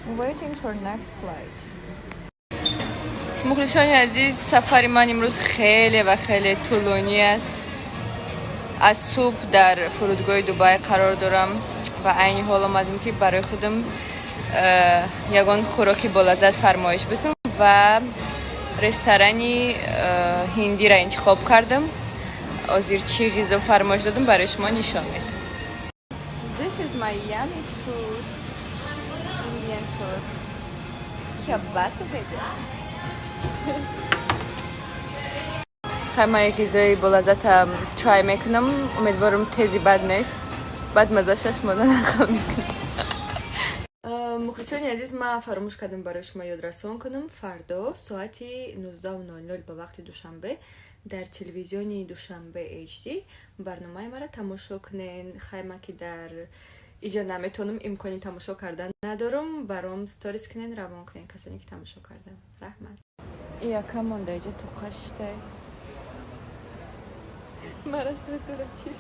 Waiting for next flight. Мухлисони азиз, сафари ман имрӯз хеле ва хеле тӯлонӣ аст. Аз субҳ дар фурудгоҳи Дубай қарор дорам ва айни ҳол омадем, ки барои худам ягон хӯроки болаззат фармоиш битум ва ресторани ҳиндиро интихоб кардам. Ҳозир чӣ ғизо фармоиш додам, барои шумо нишон медиҳам. This is my yummy food. Indian food. क्या बात है! Хай, ман як ғизои болаззата try мекунам. Умедворам, тези бад нест. Баъд маззаша шумо нақл мекунам. Мухлисони азиз, ман фаромӯш кардам барои шумо ёдрасон кунам: фардо соати 19:00 ба вақти Душанбе дар телевизиони Душанбе HD барномаи маро тамошо кунен. Хай, ман ки дар иҷо наметавонам, имкони тамошо кардан надорам, баром сторис кунен, равон кунен, касоне ки тамошо кардан. Раҳмат. Яка монда иҷо тоқа шиштай. Мараш дора чиз.